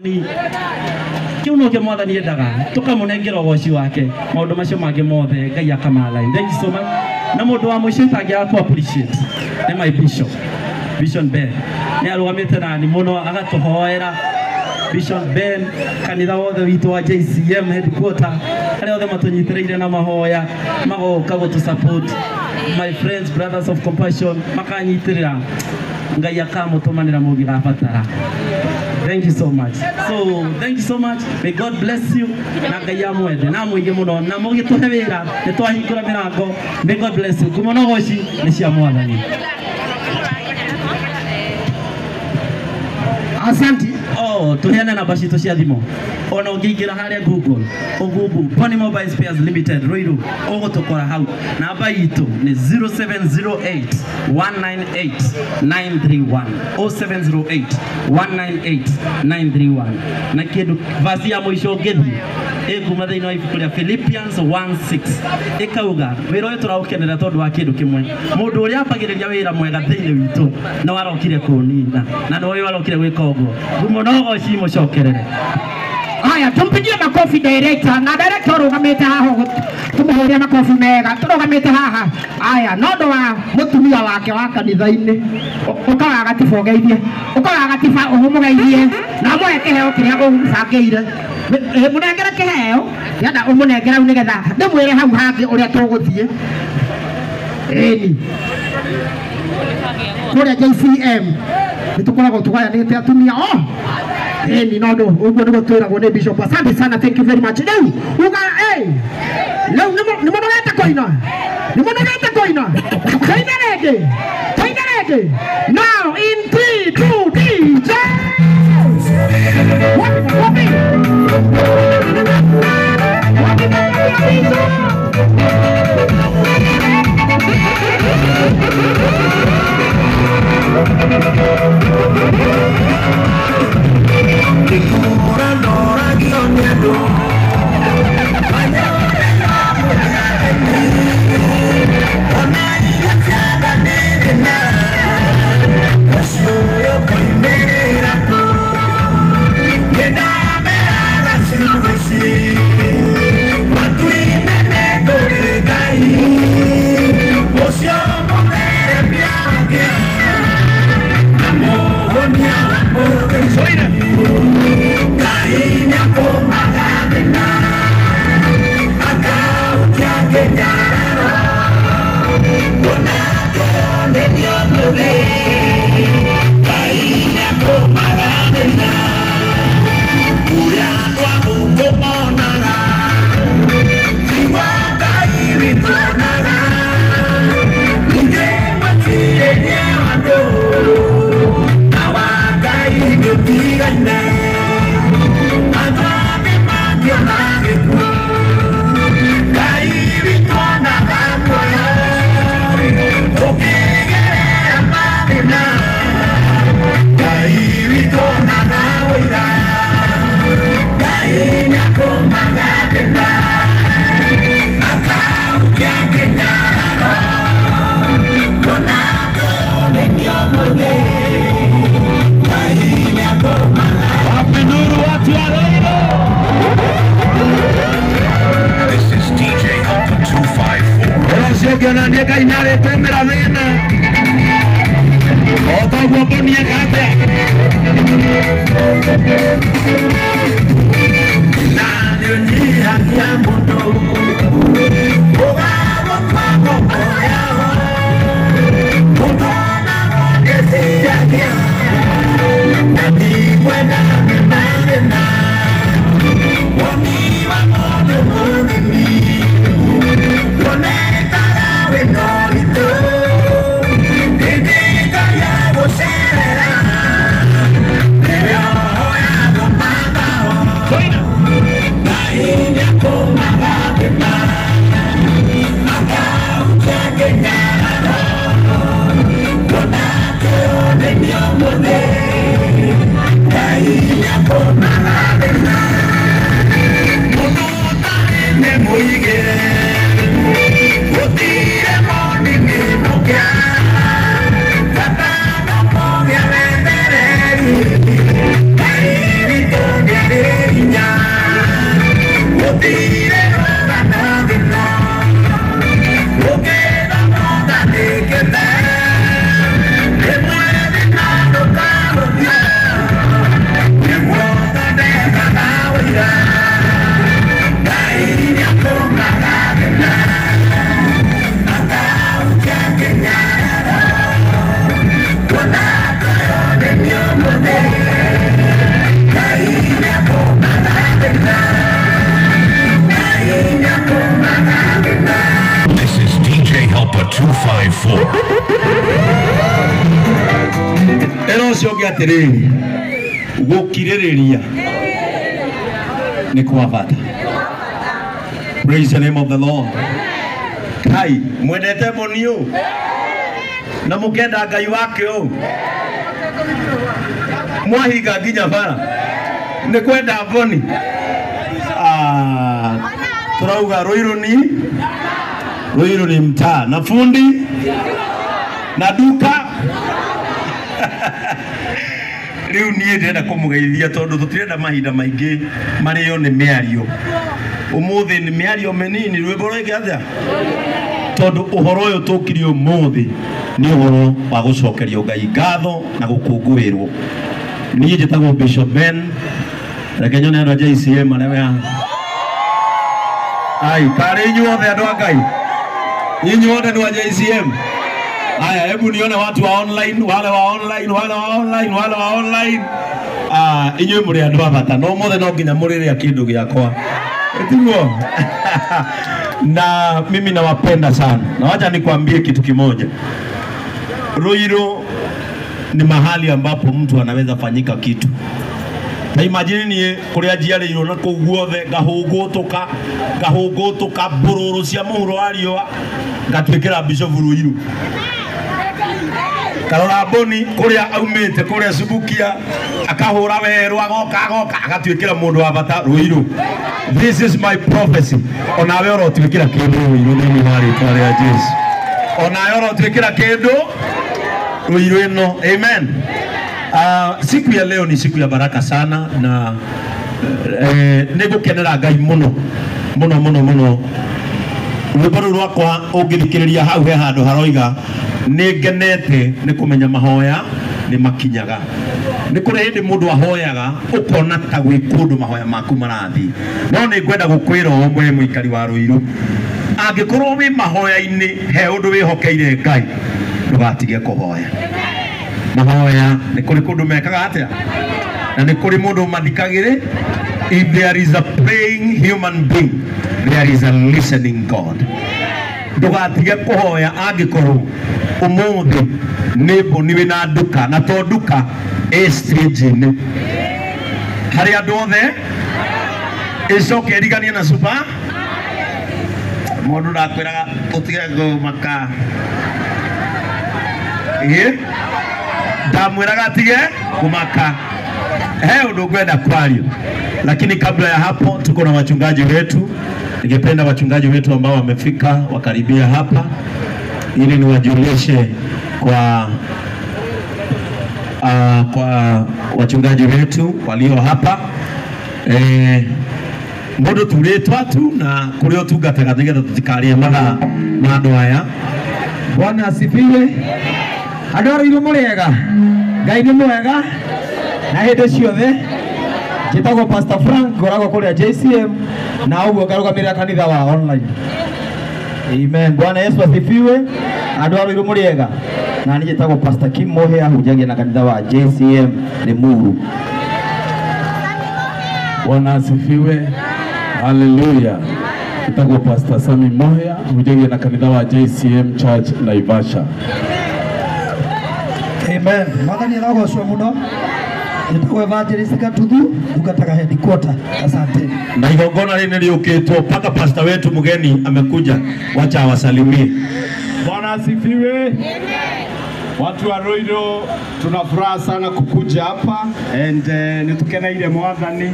Kiu no kio mwathani endaga tukamunengera ugoci wake maundu macio mangi mothe Ngai akamalain. Thank you so much. Na mundu wa muico itangiaga ku appreciate ni my bishop, Bishop Ben. Ni arugamite nani muno agatuhoera. Bishop Ben, kanitha wothe witu wa JCM headquarter, aria othe matunyitireire na mahoya magoka gutu support. My friends, brothers of compassion, makanyitirira Ngai akamutumanira mungigabatara. Thank you so much. So thank you so much. May God bless you. Na Ngai amwende na muige muno na mugituhe wira ni twahingura mirango. May God bless you. Ngumo na ugoci ni cia Mwathani. Asante. Oh, tuheane namba citũ cia thimũ. Ona ũngĩingĩra harĩa Google, ũgoogle Pony Mobile Spares Limited Ruiru, ũgũtũkora hau. Namba itũ nĩ 0708 198 931. 0708 198 931. Na kĩndũ verse ya mũico ũngĩthiĩ ĩkuma thĩinĩ wa ibuku rĩa Philippians 1:6 ĩkauga wĩra ũyũ tũraũkenera tondũ wa kĩndũ kĩmwe, mũndũ ũrĩa ambagĩrĩria wĩra mwega thĩinĩ witũ no arokire kũũnina na no ũyũ arokire gwĩka ũguo. Ngumo na ũgoci mũcokerere. Haya, tumpigie makofi director. Na director rugamite haha, tumuhurie makofi mega. Turugamite haha. Haya, nondo wa mutumia wake wa kanitha-inĩ ukawa gatiba ũgeithie, ukawa gatiba ũmũgeithie na mũhe kĩheo kĩrĩa ũmũbangĩire. Mũnengere kĩheo yenda ũmũnengere hau nĩgetha ndĩmwĩre hau hangĩ ũrĩa tũgũthiĩ. Ĩni kũrĩa JCM nĩtũkoragwo tũgayanĩte atumia o. Eni no no uguo niguo twiragwo ni bishop. Asante sana, thank you very much. Riu uga riu ni munogete koina, ni munogete koina, koina rĩngĩ, koina rĩngĩ. Now in 3 2 DJ wapi wapi wapi This is DJ Alpha 254. This is DJ Helper 254. Ero ũcio ũngĩ atĩrĩrĩ, gũkirĩrĩria nĩ kwa bata. Praise the name of the Lord. Kai, mwendete mboni ũ na mũkenda Ngai wake ũ, mwahinga nginya bara nĩ kwenda mboni. Turauga Ruiru ni mtaa na fundi na duka. Riu niĩ ndĩrenda kũmũgeithia tondũ tũtirenda mahinda maingĩ marĩo nĩ mĩario. Ũmũthĩ nĩ mĩario mĩnini, rwĩmbo rwĩke atĩa? Tondũ ũhoro ũyũ tũkire ũmũthĩ nĩ ũhoro wa gũcokerio Ngai ngatho na gũkũngũĩrwo. Niĩ njĩtagwo Bishop Ben, reke nyone andũ a JCM arĩa me haha. Ai, karĩ inyuothe andũ a Ngai, inyuothe nĩ a JCM. Haya, hebu nione watu wa online, wale wa online, wale wa online, wale wa online. Inyuĩ mũrĩ andũ a bata, no mothe no nginya mũrĩrĩa kĩndũ gĩakwa. Etiguo. Na mimi nawapenda sana. Na wacha nikwambie kitu kimoja. Ruiru ni mahali ambapo mtu anaweza fanyika kitu. Na imagine ni kuria njiarĩirwo na kũu guothe ngahũngũtũka mbũrũrũ cia mũhuro wa riũa ngatuĩkĩra Bishop Ruiru. Karora mboni kuria aumĩte kuria Subukia akahũra werũ agoka agatuĩkĩra mũndũ wa bata Ruiru. This is my prophecy. Onawe ũrotuĩkĩra kĩndũ Ruiru thĩinĩ wa rĩtwa rĩa Jesu. Onawe ũrotuĩkĩra kĩndũ Ruiru ĩno. Amen. Siku ya leo ni siku ya baraka sana na nĩngũkenera Ngai mũno mũno mũno mũno. Rwĩmbo rũu rwakwa ũngĩthikĩrĩria hau he handũ haroiga nĩ ngenete nĩ kũmenya mahoya nĩ makinyaga. Nĩ kũrĩ hĩndĩ mũndũ ahoyaga ũkona ta gwĩ kũndũ mahoya maku marathiĩ, no nĩ ngwenda gũkwĩra ũũ mwe mũikari wa Ruiru, angĩkorwo wĩ mahoya-inĩ he ũndũ wĩhokeire Ngai, ndũgatige kũhoya. Mahoya nĩ kũrĩ kũndũ mekaga atĩa, na nĩ kũrĩ mũndũ mathikagĩrĩ. If there is a praying human being, there is a listening God. Ndũgatige kũhoya angĩkorwo ũmũthĩ nĩ mbũni wĩna nduka, na to nduka ĩ stage-inĩ harĩ andũ othe, ĩcoke ĩriganie na super. Mũndũ ndakwĩraga ũtige kũmaka, ĩ ndamwĩraga atige kũmaka. He ũndũ ngwenda kwario, lakini kabla ya hapo tuko na wachungaji wetu. Ningependa wachungaji wetu ambao wamefika wakaribia hapa ili niwajulishe kwa wachungaji wetu walio hapa. Mũndũ turĩtwa tu na kũrĩa ũtungataga nĩgetha tũtikarie mathaa ma andũ aya. Bwana asifiwe. Andũ a Ruiru mũrĩega? Ngai nĩ mwega na hĩndĩ ciothe. Njĩtagwo Pastor Frank, ngoragwo kũrĩa JCM na ũguo ngarũgamĩrĩra kanitha wa online. Amen. Bwana Yesu asifiwe. Andũ a Ruiru mũrĩega? Na niĩ njĩtagwo Pastor Kim Mohea, hunjagia na kanitha wa JCM Limuru. Bwana asifiwe. Haleluya. Njĩtagwo Pastor Sami Mohea, hunjagia na kanitha wa JCM Church Naivasha. Amen. Mwathani arogocwo mũno. Njĩtagwo Evangelist Gatuthu, ndungataga headquarter. Asante. Na igongona rĩrĩ nĩrĩũkĩtwo mpaka pastor wetu mgeni amekuja, wacha awasalimie. Bwana asifiwe. Watu wa Ruiru tuna furaha sana kukuja hapa and nitukeneire mwathani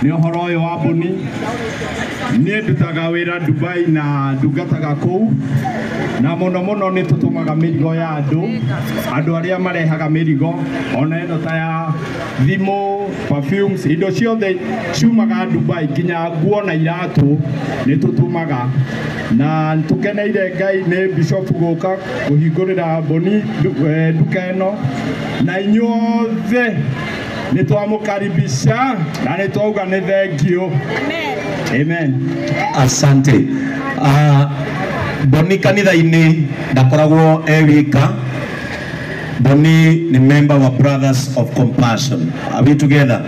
ni uhoro uyu wa Boni. Nie ndutaga wira Dubai na ndungataga kuu na muno muno ni tutumaga mirigo ya andu andu aria marehaga mirigo ona ino ta ya thimu, perfumes, indo ciothe ciumaga Dubai nginya nguo na iratu ni tutumaga na tukeneire Ngai ni Bishop guka kuhingurira Boni nduka ino na inyuothe ni twamukaribisha na ni twauga ni thank you. Amen. Asante. Boni kanitha-inĩ ndakoragwo e wika. Boni ni member wa Brothers of Compassion. Are we together?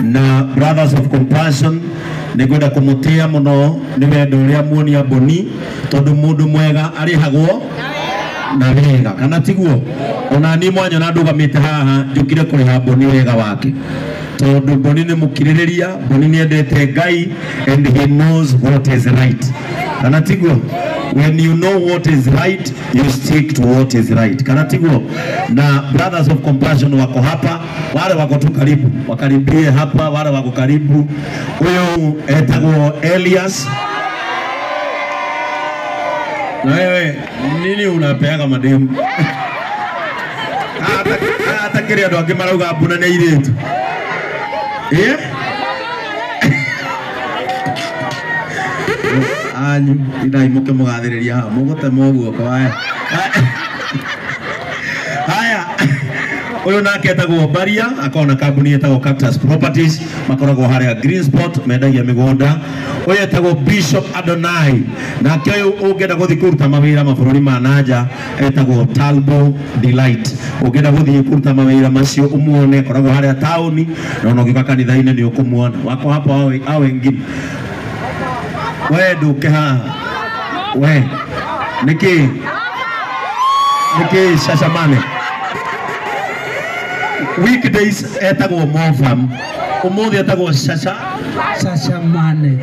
Na Brothers of Compassion nĩngwenda kũmũtĩa mũno nĩ wendo ũrĩa muonia Boni tondũ mũndũ mwega arĩhagwo na wega kana tiguo? Ona niĩ mwanyona ndũgamĩte haha njũkire kũrĩha Boni wega wake tondu Boni nĩ mũkirĩrĩria, Boni nĩ endete Ngai and he knows what is right. Kana tiguo? When you know what is right, you stick to what is right. Kana tiguo? Na Brothers of Compassion wako hapa, wale wako tu karibu, wakaribie hapa, wale wako karibu. Huyo etagwo Elias. Na wewe nini unapeaga mademu? Hata kiri andu angi marauga mbuna ni airitu. Eh? Anyu indai muke mugathiriria haha mugutema guoko haya. Haya. Uyu nake etagwo Baria, akoragwo na kambuni etagwo Cactus Properties, makoragwo haria Green Spot, mendagia migunda. Uyu etagwo Bishop Adonai, nake uyu ungienda guthii kuruta mawira mabũrũri ma nanja etagwo Talbo Delight. Ungienda guthii kuruta mawira macio umuone, akoragwo haria taoni, na ona ũngĩũka kanitha-inĩ nĩ ũkũmuona. Wako hapo hao wengine. We nduke haha. We niki niki Shashamane. Weekdays etagwo Mofam, umuthi etagwo Shasha Shashamane.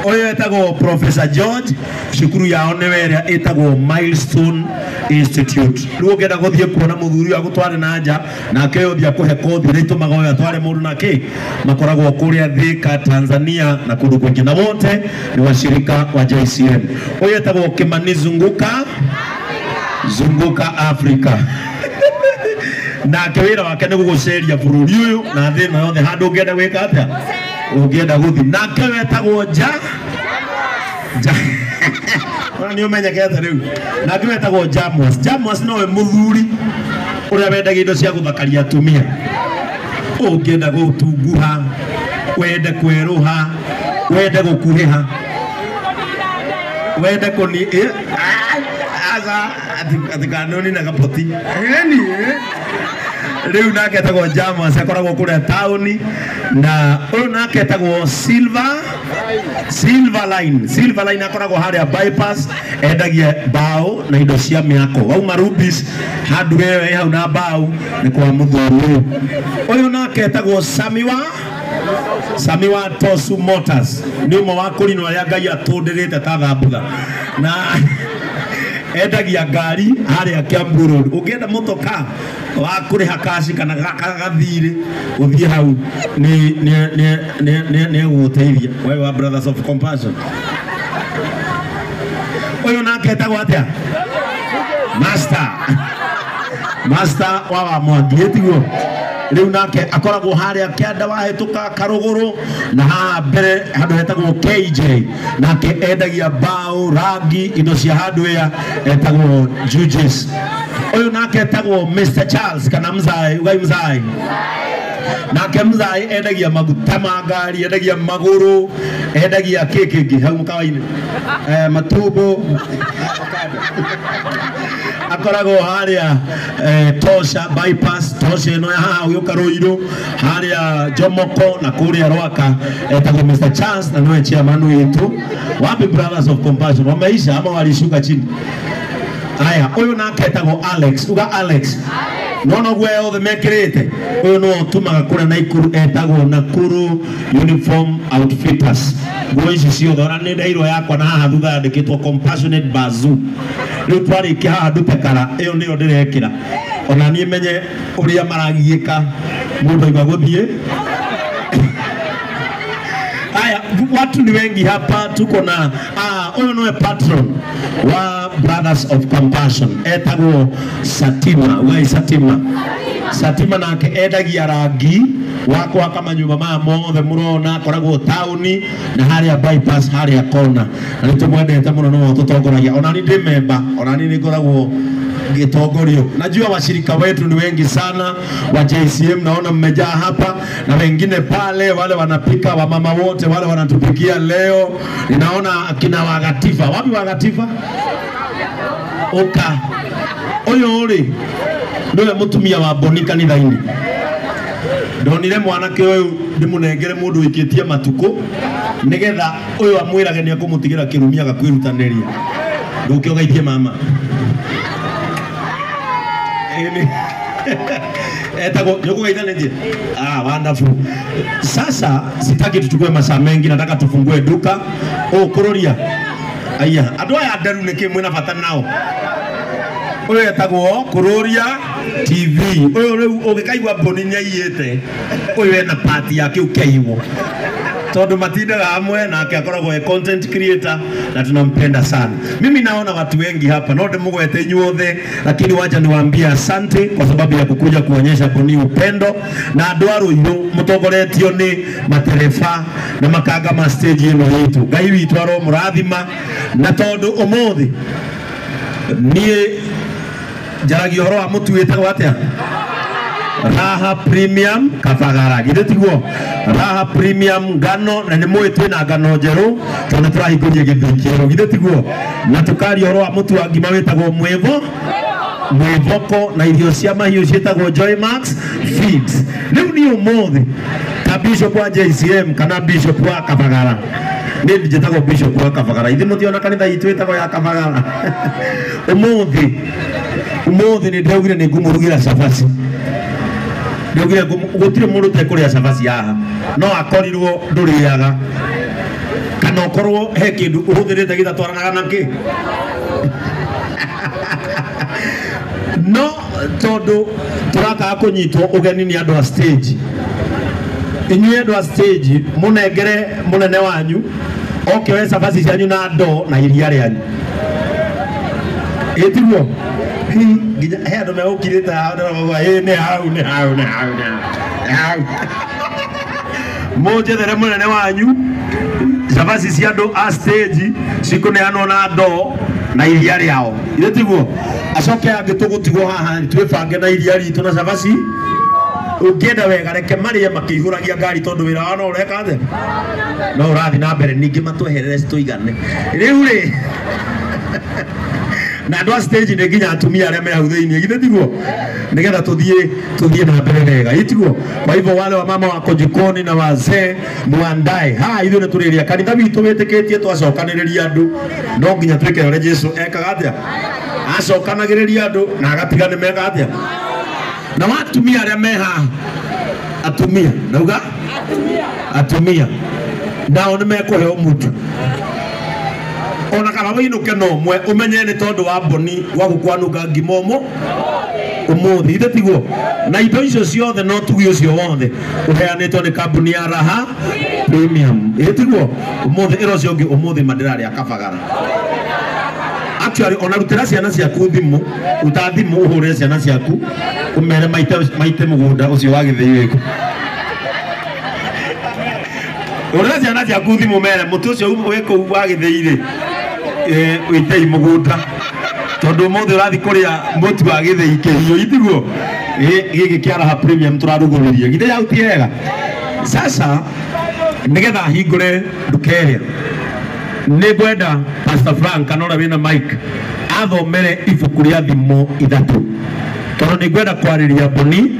Uyu etagwo Professor George, cukuru yao nĩwe ĩrĩa ĩtagwo Milestone Institute. Rĩu ũngĩenda gũthiĩ kuona mũthuri ũyũ agũtware na nja, nake ũyũ ũthiĩ akũhe kothi ĩrĩa ĩtũmaga ũyũ atware mũndũ nake, makoragwo kũrĩa Thika, Tanzania na kũndũ kũingĩ, na wote ni washirika wa JCM. Ũyũ etagwo Kimani Zunguka, Zunguka Africa. Nake wĩra wake nĩ gũgũceria bũrũri ũyũ na thĩ ĩno yothe handũ ũngĩenda gwĩka atĩa, ũngĩenda gũthiĩ. Nake wetagwo Ja Ja ona nĩ ũmenyekete rĩu. Nake wetagwo Jamus. Jamus nowe mũthuri ũrĩa wendagia indo cia gũthakaria atumia. Ũngĩenda gũtunguha, wende kwerũha, wende gũkuhĩha, wende kũni aca atikanoni na gapoti riu nake etagwo Jamus, akoragwo kuria taoni. Na uyu nake etagwo Silver Line. Silver Line akoragwo haria bypass, endagia bao na indo cia miako. Wauma Rubis handu wewe hau na bao ni kwa muthuri uyu. Uyu nake etagwo Samiwa Tosu Motors, ni umwe wa kũrinwo arĩa Ngai atũndĩrĩte ta thambutha, na endagia ngari haria Kiambu Road. Ũngĩenda mũtoka wa kũrĩha kaci kana gathirĩ ũthiĩ hau nĩ egũgũteithia. We wa Brothers of Compassion. Ũyũ nake etagwo atĩa? Master wa Mwangi tiguo? Rĩu nake akoragwo haria kĩanda wahĩtũka Karũgũrũ na haha mbere handũ hetagwo KJ. Nake endagia bao, rangi, indo cia hardware, etagwo Juges. Ũyũ nake etagwo Mr Charles kana Mzai, ugai Mzai. Nake Mzai endagia maguta ma ngari, endagia magũrũ, endagia kĩ kĩngĩ hau mũkawa-inĩ, matumbo. Akoragwo haria Tosha bypass, Tosha ĩno ya haha ũgĩũka Ruiru, haria Jomoko na kũrĩa Rwaka, etagwo Mr Charles na nĩwe chairman witũ. Wapi Brothers of Compassion wameisha ama walishuka chini? Haya, ũyũ nake etagwo Alex, uga Alex. No guo othe mekirite uyu no utumaga kuria Naikuru etagwo Nakuru Uniform Outfitters. Nguo ici ciothe ona nĩ ndairwo yakwa na haha thutha yandĩkĩtwo Compassionate Bazoo. Rĩu twarĩkia haha ndute kara ĩyo nĩyo ndĩrekĩra ona niĩ menye ũrĩa maragiĩka mũndũ aigua gũthiĩ. Haya, watu ni wengi hapa, tuko na huyu niwe patron wa Brothers of Compassion etagwo Satima. We Satima, Satima nake endagia rangi wakwa kama nyumba maya mothe murona akoragwo tauni na haria bypass haria kona, na nitumwendete muno no tutongoragia. Ona ni ndi memba, ona ni ngoragwo gitongorio. Najua washirika wetu ni wengi sana wa JCM, naona mmejaa hapa na wengine pale, wale wanapika, wamama wote wale wanatupikia leo. Ninaona akina Wagatifa. Wapi Wagatifa? Oka uyu ri niwe mutumia wa Boni kanitha-ini. Ndonire mwanake uyu ndimunengere mundu wikitie matuku nigetha uyu amwirage ni akumutigira kirumia gakwirutaniria. Nduke ugaitie mama. Ah, wonderful. Sasa sitaki tuchukue masaa mengi, nataka tufungue duka. Oh, kuroria. Aya, andu aya nderu niki mwina bata nao. Uyu etagwo Kuroria TV. Uyu riu ungikaigua Boni nĩaiyĩte, uyu ena part yake ukeigwo. Tondu matindaga hamwe nake akoragwo e content creator na tunampenda sana. Mimi naona watu wengi hapa, no ndimugwete inyuothe, lakini wacha niwaambie asante kwa sababu ya kukuja kuonyesha Boni upendo. Na andu a Ruiru mutongoretio ni matereba na makanga ma stage ino yitu. Ngai witu aromurathima, na tondu umuthi nie njaragia uhoro wa mutu witagwo atia? Raha Premium Kabagara. Githĩ tiguo? Raha Premium ngano, na nĩ mũĩ twĩna ngano njerũ tondũ nĩ tũrahingũria gĩthii kĩerũ. Githĩ tiguo? Na tũkaria ũhoro wa mũtu wa ngima wĩtagwo mwĩvoko na irio cia mahiũ ciĩtagwo Joy Max Feeds. Rĩu niĩ ũmũthĩ ta bishop wa JCM kana bishop wa Kabagara, nĩ njĩtagwo bishop wa Kabagara, ithuĩ mũtiona kanitha itũ ĩtagwo ya Kabagara. Ũmũthĩ nĩ ndaugire nĩ ngũmũrugĩra cabaci. Ndaugire gũtirĩ mũndũ ũtekũrĩa cabaci haha, no akorirwo ndũrĩaga kana ũkorwo he kĩndũ ũhũthĩrĩte gĩtatwaranaga na kĩ. No tondũ tũrakaga kũnyitwo ũgeni nĩ andũ a stage, inyuĩ andũ a stage mũnengere mũnene wanyu oke we cabaci cianyu na ndoo na iria rĩanyu. Ĩtiguo? Nginya he andũ megũkirĩte haha ndĩrauga ĩ nĩ hau nĩ hau nĩ hau nĩ hau. Mũnjethere mũnene wanyu cabaci cia andũ a stage cikũneanwo na ndoo na iria rĩao. Ithe tiguo? Acoke angĩ tũgũtigwo haha twĩbange na iria ritũ na cabaci. Ũngĩenda wega reke marĩe makĩihũragia ngari tondũ wĩra wao no ũreka atĩa? No ũrathiĩ na mbere, ningĩ matweherere tũigane. Rĩu rĩ na andũ a stage nĩ nginya atumia arĩa me hau thĩinĩ, githĩ tiguo? Nĩgetha tũthiĩ na mbere wega, ĩ tiguo? Kwa hivyo wale wa mama wako jikoni na wazee muandae. Ha, ithuĩ nĩ tũrĩrĩa kanitha witũ wĩtĩkĩtie twacokanĩrĩria andũ, no nginya twĩke ũrĩa Jesũ ekaga atĩa? Acokanagĩrĩria andũ na agatiga nĩ meka atĩa? Na watumia arĩa me haha, atumia, nauga? Atumia. Nao nĩ mekũheo mũtu. Ona kana wĩinũke no ũmwe ũmenye nĩ tondũ wa Boni gwaku kwanunga ngima ũmũ ũmũthĩ, ithe tiguo? Na indo icio ciothe na ũtugi ũcio wothe ũheanĩtwo nĩ kambuni ya Raha Premium, ĩ tiguo? Ũmũthĩ ĩra ũcio ũngĩ ũmũthĩ ma ndĩrarĩa Kabagara. Actually ona rutĩra ciana ciaku thimũ, ruta thimũ ũhũrĩre ciana ciaku ũmere maite mũgũnda ũcio wa gĩthĩi wĩkũ. Ũrĩra ciana ciaku thimũ mere mũtĩ ũcio wĩ kũu wa gĩthĩi rĩ, wĩtei mũgũnda tondũ ũmũthĩ ũrathiĩ kũrĩa mũtu wa gĩthĩi kĩhiũ, itiguo? Gĩkĩ kĩa Raha Premium tũrarugũrĩrie, githĩ hau ti hega? Sasa nĩgetha hingũre nduka ĩrĩa nĩ ngwenda Pastor Frank kana ũrĩa wĩna mic athomere ibuku rĩa thimo ithatũ, tondũ nĩ ngwenda kwarĩria Boni